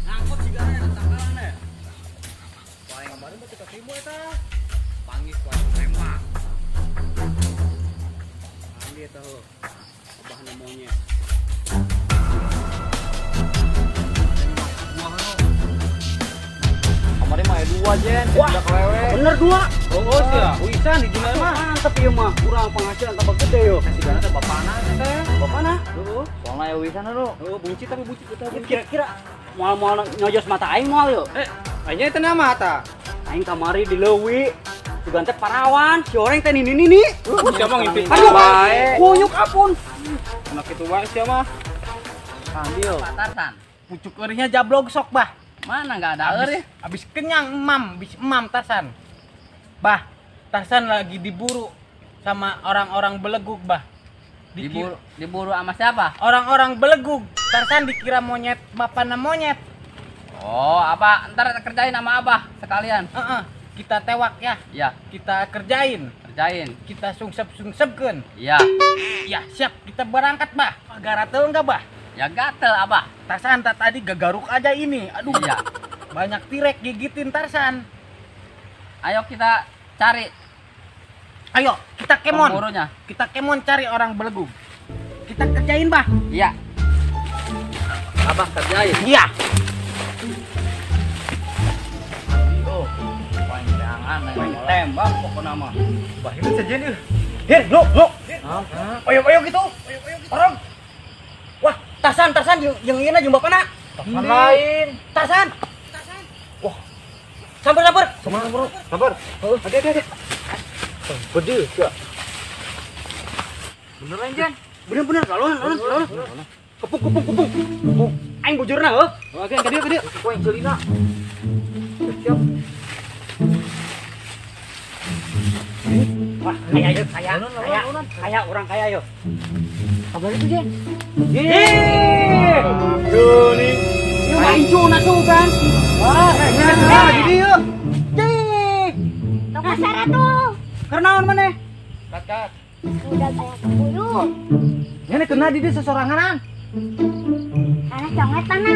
Ngangkut sigana tangkalan ya. Paling kemarin mah kita timu eta. Pangis wae tembak. Andi eta heuh. Abahna monyet. Kemarin mah dua jen, udah kelewe. Bener dua. Oh, sia. Wisan di jumlah mah mantep ieu mah. Kurang penghasilan tambah gede yo. Sigana teh bapana teh. Bapana? Heeh. Soalna ya wisan lu. Heeh, buncit tapi buncit eta. Kira-kira moal-moal nyojos mata aing moal yo. Aing teh nama mata. Aing kamari di leuwi. Sugan teh parawan, si oreng teh nini-nini. Sia mah ngimpi bae. Kunyuk apun. Anak kitu wae sia mah. Ambil. Tarsan. Pucuk eurihnya jablog sok, Bah. Mana enggak ada eurih. Habis kenyang emam, habis emam Tarsan. Bah, Tarsan lagi diburu sama orang-orang belegug, Bah. Diburu sama siapa? Orang-orang belegug. Tarsan dikira monyet, bapana monyet. Oh, apa? Ntar kerjain sama Abah sekalian. Kita tewak ya. Iya. Kita kerjain. Kerjain. Kita sungsep-sungsepkeun. Iya. Ya, siap. Kita berangkat, Bah. Garatel enggak, Bah? Ya gatel, Abah. Tarsan tadi gagaruk aja ini. Aduh. Iya. Banyak tirek gigitin Tarsan. Ayo kita cari. Ayo, kita kemon. Pemburunya. Kita kemon cari orang belegug. Kita kerjain, Bah. Iya. Abah kerjain. Iya. Oh, panjangan tembak pokoknya mah. Bah, itu sejen euy. Hir, lu, lu. Ayo-ayo gitu. Orang. Wah, Tarsan, Tarsan jeung ieu na jeung bapana. Tarsan lain. Tarsan. Tarsan. Wah. Sabar, sabar. Sabar, bro. Sabar. Heeh. Ada, ada, ada. Bedil ya. Beneran, Jan? Bener-bener, lawan, lawan, lawan. Kepung, kepung, kepung. Kepung. Aing bujurna heuh. Oke, ka dieu, ka dieu. Ku aing ceulina. Siap. Wah, kaya yeuh, kaya, kaya, kaya orang kaya yeuh. Kabar itu, Jen. Yeee. Geuning. Ieu mah incuna sugan. Wah, nah, di dieu. Cih. Tong kasar atuh. Keur naon maneh? Kakat. Udah aya kepuyuh. Nya kena di dieu sesoranganan. Karena conget tanah,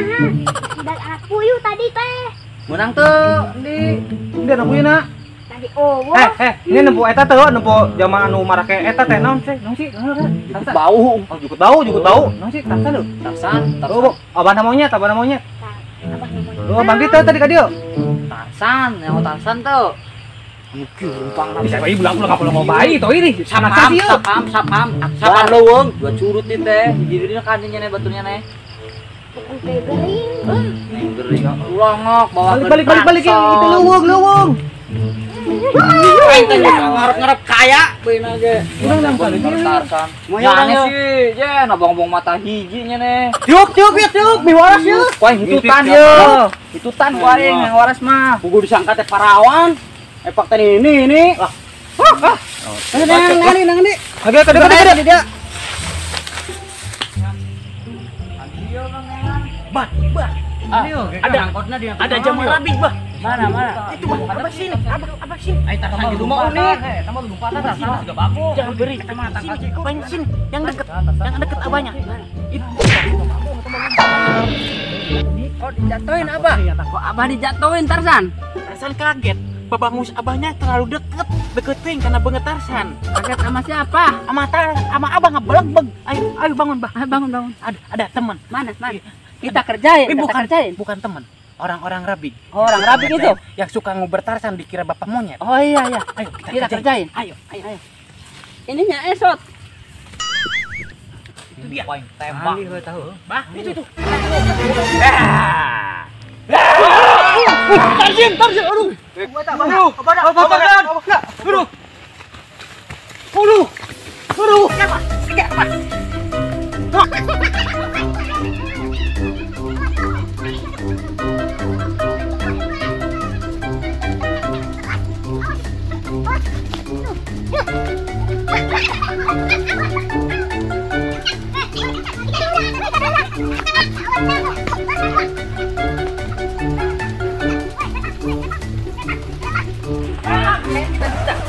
udah anak puyuh tadi teh. Menang tuh, di anak puyuh nak. Tadi oh. Ini nempo eta tuh, nempo zaman anu marake eta teh naon sih? Naon sih? Jukut bau. Oh, jukut bau, jukut bau. Naon sih? Tarsan lho. Tarsan. Oh, abah monyet, abah monyet. Abah monyet. Oh, Bang Dito tadi ka dieu. Tarsan, yang Tarsan tuh. Mungkin rumpang bisa bayi bulan ulah kapan mau bayi toh ini. Sama sapam, sapam, sapam leuweung, dua curut nih teh. Hiji-hijina kan nya baturnya neh. Gering. Neng gering ulah ngok bawa balik balik balik itu leuweung leuweung. Aing teh ngarep-ngarep kaya beuna ge. Urang nang balik Tarsan. Nya sih, jen abang-abang mata hiji nya neh. Tiup tiup ya tiup, miwaras yeuh. Wah, hitutan yeuh. Hitutan ku aing yang waras mah. Pugu disangka teh parawan. Epak tadi ini ini. Lah. Wah. Nang nang nang ini. Kade kade kade dia. Bah, bah. Ada ada jamur rabik, bah. Mana mana? Itu bah, apa sini? Apa apa sini? Ayo Tarsan di rumah unik. Tambah lumpatan Tarsan juga bagus. Jangan beri. Sini, yang deket. Yang deket abahnya. Itu. Kok dijatuhin abah? Kok abah dijatuhin Tarsan? Tarsan kaget. Babangus abahnya terlalu deket, deketin karena banget Tarsan. Kaget sama siapa? Sama tar, sama abah ngebelek-beg. Ayo, ayo bangun, Bah. Ayo bangun, bangun. Ada teman. Mana, mana? Kita kerjain, kita bukan, kerjain. Bukan teman. Orang-orang rabik. Oh, orang rabik itu yang suka nguber Tarsan dikira bapak monyet. Oh iya iya. Ayo kita kerjain. Ayo, ayo, ayo. Ininya esot. Itu dia. Poin tembak. Bah, itu itu. Tarsan, Tarsan, aduh. Aduh, Tarsan. Aduh. Aduh. Aduh. Siapa? Siapa?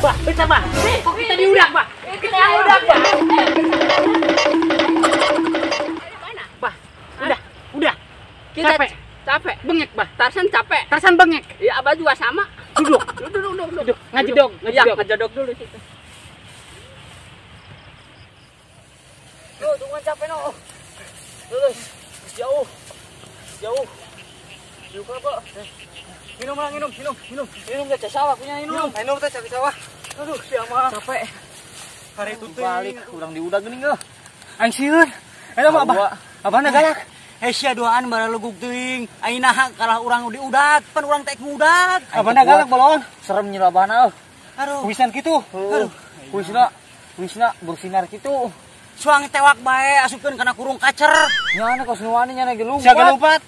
Bah, bisa bah. Kok kita diudak, bah? Kita diudak, bah. Bah, udah. Kita capek. Capek. Bengek, bah. Tarsan capek. Tarsan bengek. Ya, Abah juga sama. Duduk. Duduk. Ngajedog, ngajedog. Ya, ngajedog dulu situ. Yo, tungguan capek no. Lulus. Jauh. Jauh. Jauh apa? Minum lah, minum. Minum teh sawah punya minum. Minum teh sawah. Aduh, siapa? Capek. Hari itu balik kurang diudag geuning euy. Aing sieun. Eta mah abah. Abahna galak. Hei sia duaan baralugug teuing. Aing naha kalah urang diudag, pan urang teh ngudag. Abahna galak bolon. Serem nyi abahna euy. Aduh. Huisan kitu. Aduh. Huisna bersinar kitu. Suang tewak bae asupkeun kana kurung kacer. Nyana kos nu wani nyana ge lumpat. Sia ge lumpat.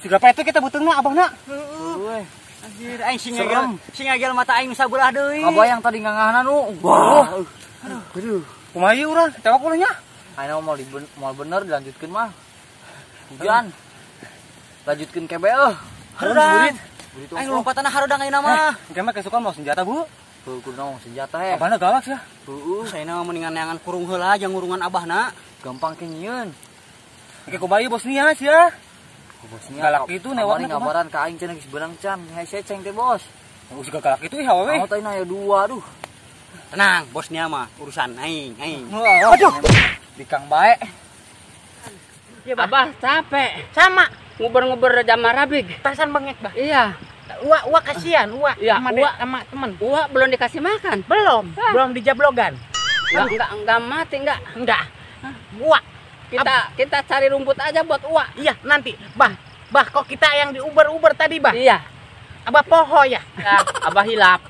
Siga itu kita butuhna abahna. Heeh. Anjir aing sing ngagel mata aing sabelah deui. Kabayang tadi ngangahna nu. Wah. Aduh. Kumaha ieu urang? Tewak ulah nya. Ayeuna mau bener dilanjutkeun mah. Hujan. Lanjutkeun kebe euy. Harudang. Aing lompatana harudang ayeuna mah. Engke mah kesukaan mau senjata, Bu. Heuh, kudu naon senjata he. Abahna galak sia. Heueuh, saena mendingan neangan kurung heula jeung ngurungan abahna. Gampang ke nyieun. Engke kumaha ieu bosnya sia? Bosnya galak itu newakna ngabaran ka aing cenah geus beunang can. Hese ceng teh bos. Geus galak itu ih awewe. Mau teh aya dua aduh. Tenang, bosnya mah urusan aing, aing. Aduh, dikang bae. Ya, Abah capek. Sama nguber-nguber jama rabig. Tasan bengek, Bah. Iya. Ua kasihan, ua. Iya, sama ua sama temen. Ua belum dikasih makan. Belum dijablogan. Enggak mati enggak. Enggak. Ua. Kita cari rumput aja buat ua. Iya, nanti. Bah, kok kita yang diuber-uber tadi, Bah? Iya. Abah poho ya? Ya, Abah hilap.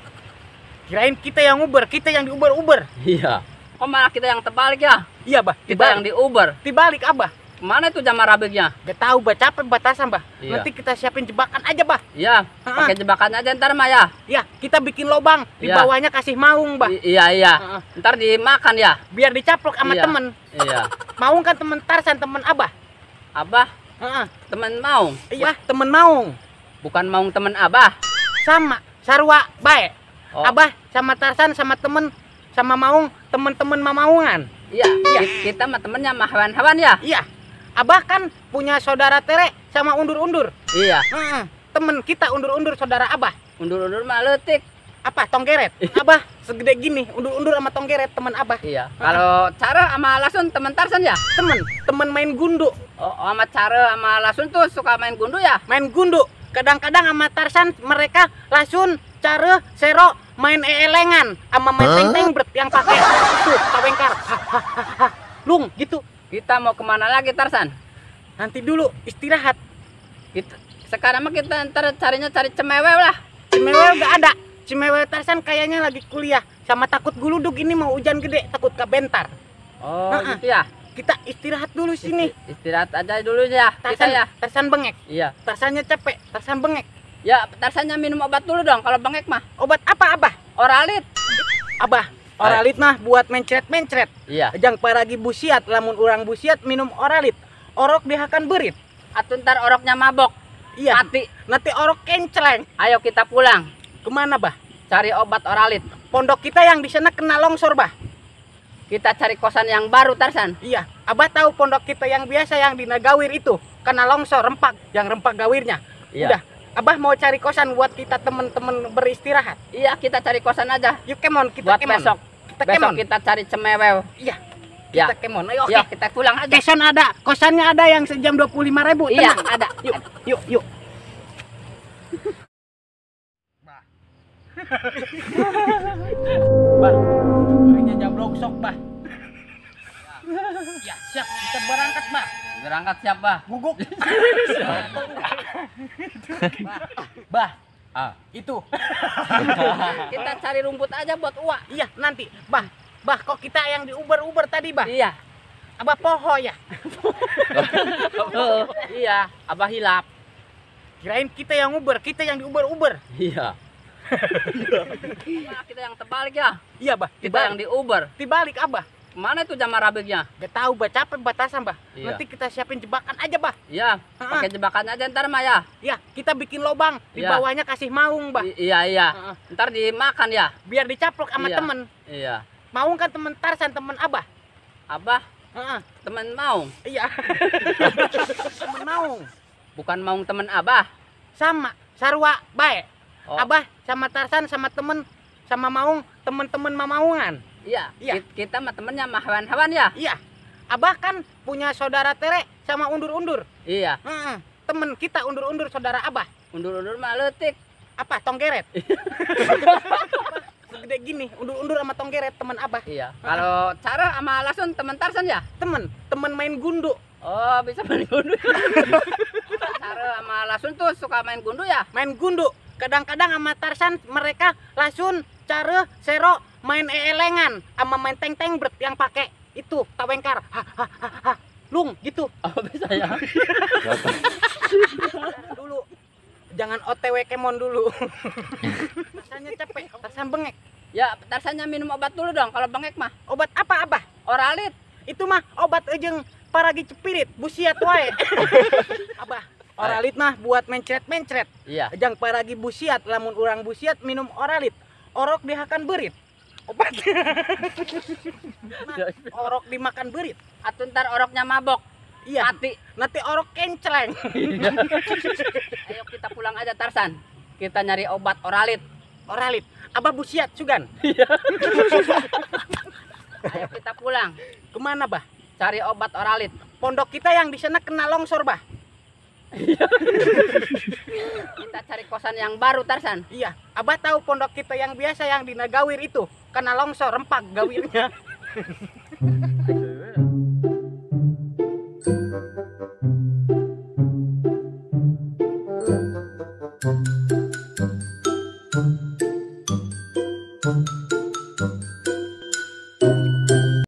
Kirain kita yang uber, kita yang diuber-uber. Iya. Kok malah kita yang terbalik ya? Iya, Bah. Kita yang diuber. Dibalik, Abah. Mana itu jama rabignya? Gak tahu, Bah. Capek batasan, Bah. Iya. Nanti kita siapin jebakan aja, Bah. Iya, pakai jebakan aja ntar mah ya. Iya, kita bikin lobang. Di ya. bawahnya kasih maung, Bah. Iya. Ntar dimakan ya. Biar dicaplok sama temen. Iya. Maung kan temen Tarsan, temen Abah. Abah? Temen Maung? Iya, temen Maung. Bukan Maung temen Abah. Sama, sarua bae. Oh. Abah sama Tarsan sama temen sama Maung, temen-temen mamaungan. Iya, kita mah temennya sama hewan-hewan ya. Iya. Abah kan punya saudara Tere sama undur-undur. Iya. Temen kita undur-undur saudara Abah. Undur-undur mah leutik. Apa? Tonggeret. Abah segede gini, undur-undur sama tonggeret temen Abah. Iya. Kalau Cara sama Lasun temen Tarsan ya? Temen main gundu. Oh, sama Cara sama Lasun tuh suka main gundu ya? Main gundu. Kadang-kadang sama Tarsan mereka Lasun, Cara, Sero main elengan sama main teng-teng bret yang pakai tuh tawengkar. Hahaha. Lung gitu. Kita mau kemana lagi Tarsan? Nanti dulu istirahat. Kita, sekarang mah kita ntar carinya cari cemewe lah. Cemewe udah ada. Cemewe Tarsan kayaknya lagi kuliah. Sama takut guludug ini mau hujan gede, takut kebentar. Oh gitu ya. Kita istirahat dulu sini. Istirahat aja dulu ya. Tarsan, kita ya. Tarsan bengek. Iya. Tarsannya capek, Tarsan bengek. Ya, Tarsannya minum obat dulu dong kalau bengek mah. Obat apa, Abah? Oralit. Abah, oralit mah buat mencret-mencret. Iya. Jang paragi busiat, lamun urang busiat minum oralit. Orok dihakan berit. Atau ntar oroknya mabok. Iya. Mati. Nanti orok kencleng. Ayo kita pulang. Kemana, Bah? Cari obat oralit. Pondok kita yang di sana kena longsor, Bah. Kita cari kosan yang baru, Tarsan. Iya. Abah tahu pondok kita yang biasa yang di Nagawir itu kena longsor rempak, yang rempak gawirnya. Iya. Udah. Abah mau cari kosan buat kita temen-temen beristirahat. Iya, kita cari kosan aja. Yuk kemon, kita buat kemon. Besok. Kita besok kemon. Kita cari cemewew. Iya. Ya. Kita kemon. Ayo, oke. Ya, kita pulang aja. Kosan ada, kosannya ada yang sejam 25.000. Iya, tenang. Ada. Yuk, yuk, yuk. Bah. Bah, harinya jablok sok, Bah. Ya, siap, kita berangkat, Bah. Berangkat siap, Bah. Guguk. Bah. Ah. Itu. Kita cari rumput aja buat uak. Iya, nanti. Bah, bah kok kita yang diuber-uber tadi, Bah? Iya. Abah poho ya? Iya, Abah hilap. Kirain kita yang uber, kita yang diuber-uber. Iya. Nah, kita yang terbalik ya. Iya, Bah. Kita yang di Uber. Dibalik, Abah. Mana itu jama rabiknya? Gak tahu, Bah. Capek batasan, Bah. Iya. Nanti kita siapin jebakan aja, Bah. Iya, pakai jebakan aja ntar mah ya. Iya, kita bikin lobang. Di Iya. bawahnya kasih maung, Bah. Iya, iya. Ntar dimakan ya. Biar dicaplok sama Iya. temen. Iya. Maung kan temen Tarsan, temen Abah. Abah? Heeh. Temen Maung? Iya. Temen Maung. Bukan Maung temen Abah? Sama, sarua bae. Oh. Abah sama Tarsan sama temen sama Maung, temen-temen mamaungan. Iya, Iya. Kita sama temennya sama hewan-hewan ya? Iya. Abah kan punya saudara Tere sama undur-undur. Iya. Heeh. Temen kita undur-undur saudara Abah. Undur-undur mah leutik. Apa? Tonggeret. Segede gini, undur-undur sama tonggeret temen Abah. Iya. Kalau cara sama Lasun temen Tarsan ya? Temen, temen main gundu. Oh, bisa main gundu. Cara sama Lasun tuh suka main gundu ya? Main gundu. Kadang-kadang sama Tarsan mereka Lasun, Care, Sero main elengan sama main teng-teng bret yang pakai itu tawengkar. Ha ha ha ha. Lung gitu. Oh, bisa ya. Dulu. Jangan OTW kemon dulu. Tarsannya capek, Tarsan bengek. Ya, Tarsannya minum obat dulu dong kalau bengek mah. Obat apa, Abah? Oralit. Itu mah obat ejeng paragi cepirit, busiat wae. Abah, oralit mah buat mencret-mencret. Iya. Ejang paragi busiat, lamun urang busiat minum oralit. Orok dihakan berit. Obat. Orok dimakan berit. Atau ntar oroknya mabok. Iya. Mati. Nanti orok kenceleng. Iya. Ayo kita pulang aja Tarsan. Kita nyari obat oralit. Oralit. Abah busiat sugan. Iya. Ayo kita pulang. Kemana, Bah? Cari obat oralit. Pondok kita yang di sana kena longsor, Bah. Iya. Kita cari kosan yang baru Tarsan. Iya. Abah tahu pondok kita yang biasa yang di Nagawir itu kena longsor rempak gawirnya.